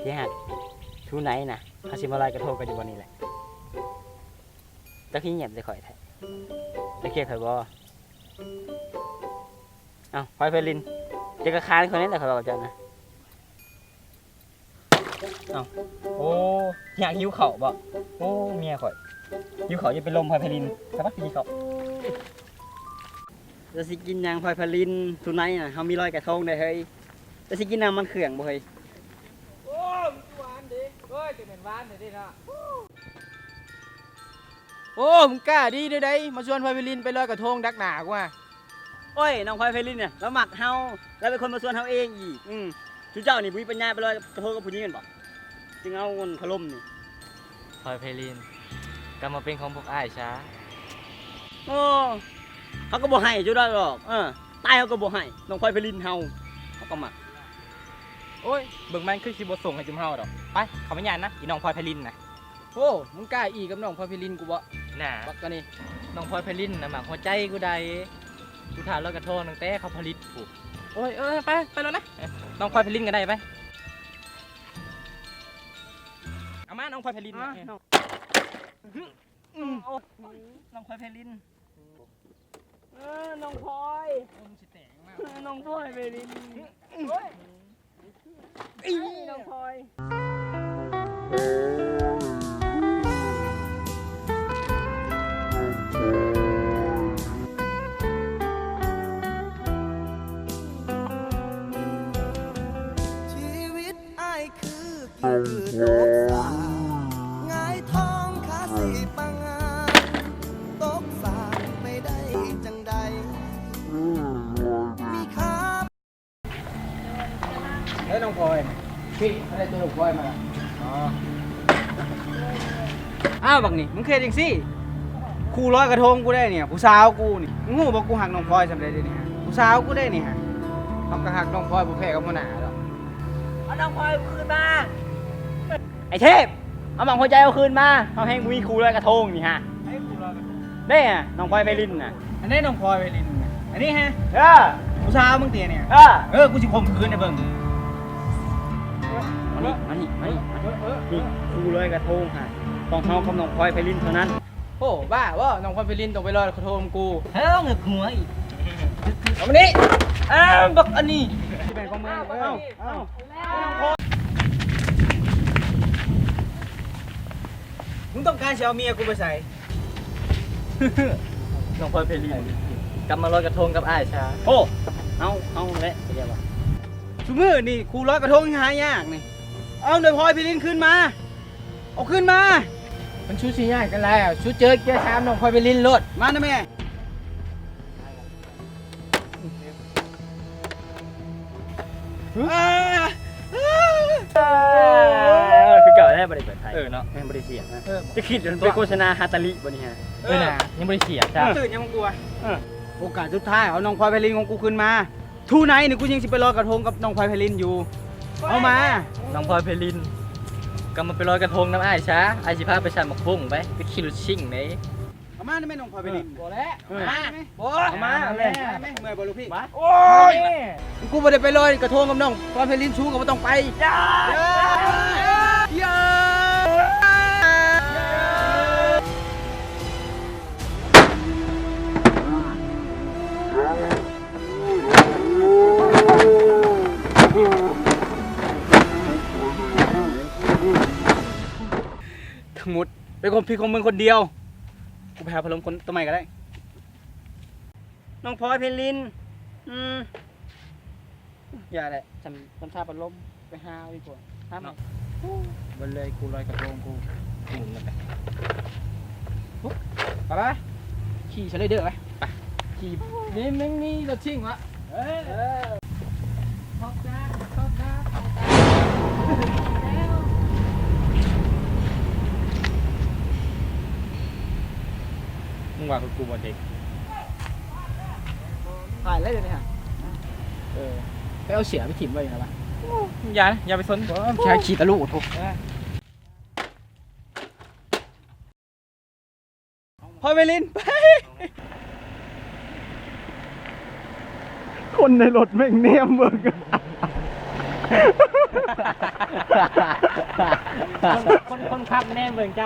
ຊິຮັກ Tonight ນະ ເຮົາຊິມາລອຍກະໂທງກັນຢູ່ບ່ອນນີ້ແຫຼະ. ເຈົ້າຄືງຽບໃສ່ຂ້ອຍແທ້? ເຈົ້າເຄຍດຂ້ອຍບໍ່? ເອົ້າ ພອຍໄພລິນ ເຈົ້າກະຄ້ານຂ້ອຍແນ່ແຫຼະ ຂ້ອຍເວົ້າກັບເຈົ້ານະ. ເອົ້າ ໂອ້ ຢາກຫິວເຂົ້າບໍ່? ໂອ້ ເມຍຂ້ອຍ ຫິວເຂົ້າຢ່າໄປລົມພອຍໄພລິນ ໄປປະ ໄປກິນເຂົ້າ. ເຈົ້າຊິກິນຫຍັງພອຍໄພລິນ? Tonight ນະ ເຮົາມີລອຍກະໂທງເດ້ເຮີ້ຍ. ເຈົ້າຊິກິນນ້ຳມັນເຄື່ອງບໍ່ເຮີ້ຍ? ໂອ້ ມັນຄືຫວານເດ້. ໂອ້ຍ ຈະແມ່ນຫວານແທ້ເດ້ເນາະ. ໂອ້ ມຶງກ້າດີແນວໃດ ມາຊວນພອຍໄພລິນໄປລອຍກະໂທງດັກໜ້າກູຫາ. ໂອ້ຍ ນ້ອງພອຍໄພລິນນະ ລາວມັກເຮົາ ລາວເປັນຄົນມາຊວນເຮົາເອງອີກ. ອືມ ຊຸມເຈົ້ານີ້ບໍ່ມີປັນຍາໄປລອຍກະໂທງກັບຜູ້ຍິງແມ່ນບໍ່? ຈຶ່ງເອົາຄົນຖະຫຼົ່ມນີ້. ພອຍໄພລິນ ກຳມາເປັນຂອງພວກອ້າຍຊະ. ໂອ້ ເຮົາກໍບໍ່ໃຫ້ເຈົ້າດອກ. ເອີ ຕາຍເຮົາກໍບໍ່ໃຫ້ ນ້ອງພອຍໄພລິນເຮົາ ເຮົາກໍມັກ. ໂອ້ຍ ເບິ່ງມັນຄືຊິບໍ່ສົ່ງໃຫ້ຈຸມເຮົາດອກ. ໄປ ເຂົ້າມາຍ່ານນະ ອີນ້ອງພອຍໄພລິນນະ. ໂອ້ ມຶງກ້າອີກັບນ້ອງພອຍໄພລິນກູບໍ? ໜ້າ ບັກອັນນີ້ ນ້ອງພອຍໄພລິນນະ ມັກຫົວໃຈກູໃດ. ກູຖ້າລອຍກະໂທງຕັ້ງແຕ່ເຂົາຜະລິດພຸ້ນ. ໂອ້ຍ ເອີ ໄປ ໄປໂລດນະ ນ້ອງພອຍໄພລິນກໍໄດ້ ໄປ. ເອົາມາ ນ້ອງພອຍໄພລິນ. ອາ ເອີ ນ້ອງ ອືມ ໂອ້ຍ ນ້ອງພອຍໄພລິນ. ເອີ ນ້ອງພອຍ ເອີ ມຶງຊິແຕກມາ ເອີ ນ້ອງພອຍໄພລິນ. ໂອ້ຍ ອີ ນ້ອງພອຍ. ຊີວິດອ້າຍຄືກີ້ຄືຕົກສາ ຫງາຍທ້ອງຄາສີປາງານ ຕົກສາໄປໄດ້ຈັ່ງໃດ ມີຄ່າ. ເອີ ນ້ອງພອຍ ພີ່ ເຮົາໄດ້ໂຕນ້ອງພອຍມາ. ອໍ ອ້າວ ບັກນີ້ ມຶງຄືເຮັດຈັ່ງຊີ້? ຄູ່ລອຍກະໂທງກູໄດ້ນີ້ ຜູ້ສາວກູນີ້. ມຶງຮູ້ບໍ່ ກູຮັກນ້ອງພອຍສ່ຳໃດເດນີ້ ຜູ້ສາວກູໄດ້ນີ້. ເຮົາກໍຮັກນ້ອງພອຍບໍ່ແພ້ກັບຫົວໜ້າດອກ. ເອົານ້ອງພອຍຄືນມາ. ໄອ້ເທບ ເອົາໝາກຫົວໃຈເຮົາຄືນມາ ເຮົາແຮ່ງບໍ່ມີຄູ່ລອຍກະໂທງນີ້ຫາ. ໃຜຄູ່ລອຍກະໂທງ? ເດ້ ນ້ອງພອຍໄພລິນນະ. ອັນນີ້ນ້ອງພອຍໄພລິນນະ ອັນນີ້ຫະ? ເອີ ຜູ້ສາວມຶງຕິນີ້. ເອີ ເອີ ກູຊິຂົ່ມຂືນໃຫ້ເບິ່ງ. ມານີ້ ມານີ້ ມານີ້ ມານີ້. ເອີ ເອີ ນີ້ຄູ່ລອຍກະໂທງຫະ ຂອງເຮົາກັບນ້ອງພອຍໄພລິນເທົ່ານັ້ນ. ໂອ້ ບ້າບໍ່ ນ້ອງພອຍໄພລິນຕ້ອງໄປລອຍກະໂທງນຳກູ. ເຮີ້ ເງືອກຫົວອີກ. ເອົາມານີ້. ອ້າວ ບັກອັນນີ້ ຊິແມ່ນຂອງມຶງ. ເອີ ເອົ້າ ເອົ້າ ເອົ້າ ມຶງຕ້ອງການຊິເອົາເມຍກູໄປໃສ? ນ້ອງພອຍໄພລິນ ກັບມາລອຍກະໂທງກັບອ້າຍຊະ. ໂອ້ ເອົາ ເອົາແຫຼະ ໄປແລ້ວວ່າ. ຊຸມື້ນີ້ຄູ່ລອຍກະໂທງຫາຍາກນີ້. ເອົານ້ອງພອຍໄພລິນຄືນມາ. ເອົາຄືນມາ. ມັນຊູຊິຍ້າຍກັນແລ້ວ ຊູເຈີເກຍສາມນ້ອງພອຍໄພລິນໂລດ. ມານະແມ່. ຄືເກົ່າແລ້ວ ບໍ່ໄດ້ເປີດໄພ. ເອີເນາະ ແມ່ນບໍ່ໄດ້ສຽງນະ. ເອີ ຈະຄິດວ່າມັນເປັນໂຄສະນາຮາຕາລິບໍ່ນີ້ຫະ? ເອີນະ ຍັງບໍ່ໄດ້ສຽງຈ້າ. ຕື່ນຍັງບໍ່ກົວ. ເອີ ໂອກາດສຸດທ້າຍ ເອົານ້ອງພອຍໄພລິນຂອງກູຄືນມາ. ທູໄນນີ້ ກູຍັງຊິໄປລອຍກະໂທງກັບນ້ອງພອຍໄພລິນຢູ່. ເອົາມາ. ນ້ອງພອຍໄພລິນ ກັບມາໄປລອຍກະໂທງນຳອ້າຍຊະ ອ້າຍຊິພາໄປສັນໝາກຫຸ່ງ ໄປ ໄປຂີ່ລົດຊິງເດ້. ເອົາມາໄດ້ແມ່ນ້ອງພອຍໄພລິນ. ບໍ່ແລ້ວ. ເອີ ມາ ບໍ່ ເອົາມາແມ່. ເມື່ອຍບໍ່ລູກພີ່? ໂອ້ຍ ກູບໍ່ໄດ້ໄປລອຍກະໂທງກັບນ້ອງພອຍໄພລິນ ສູກໍບໍ່ຕ້ອງໄປ. ຢ່າ ຢ່າ ຢ່າ. ທັງໝົດເປັນຄວາມຜິດຂອງມຶງຄົນດຽວ. ກູໄປຫາພັດລົມຄົນໂຕໃໝ່ກໍໄດ້. ນ້ອງພອຍໄພລິນ ອືມ ຢ່າແຫຼະ ສຳ ສຳຊາພັດລົມ ໄປຫາເອົາດີກວ່າ. ເນາະ ເບິດເລີຍ ກູລອຍກະໂທງກູ ໝູນກັນໄປ. ໄປ ໄປ ໄປ ຂີ່ສະໄລເດີໄປ. ໄປ ຂີ່ ນີ້ ນີ້ ນີ້ລົດຊິງວະ. ເອີ ເອີ ເຂົ້າກາງ ເຂົ້າກາງ ເຂົ້າກາງ. ມຶງວ່າຄືກູບໍ່ເດັກ. ຫາຍແລ້ວດຽວນີ້ຫະ. ເອີ ໄປເອົາເສື້ອໄປຖິ້ມໄວ້ຢູ່ຫັ້ນລະ. ໂອ້ ຢ່ານະ ຢ່າໄປສົນ. ໂອ້ ໃຊ້ຂີ້ຕະລຸໂພດ. ເອີ ພອຍໄວລິນ ໄປ. ຄົນໃນລົດແມ່ງແນມເບິ່ງ. ຄົນ ຄົນຂັບແນມເບິ່ງເຈົ້າ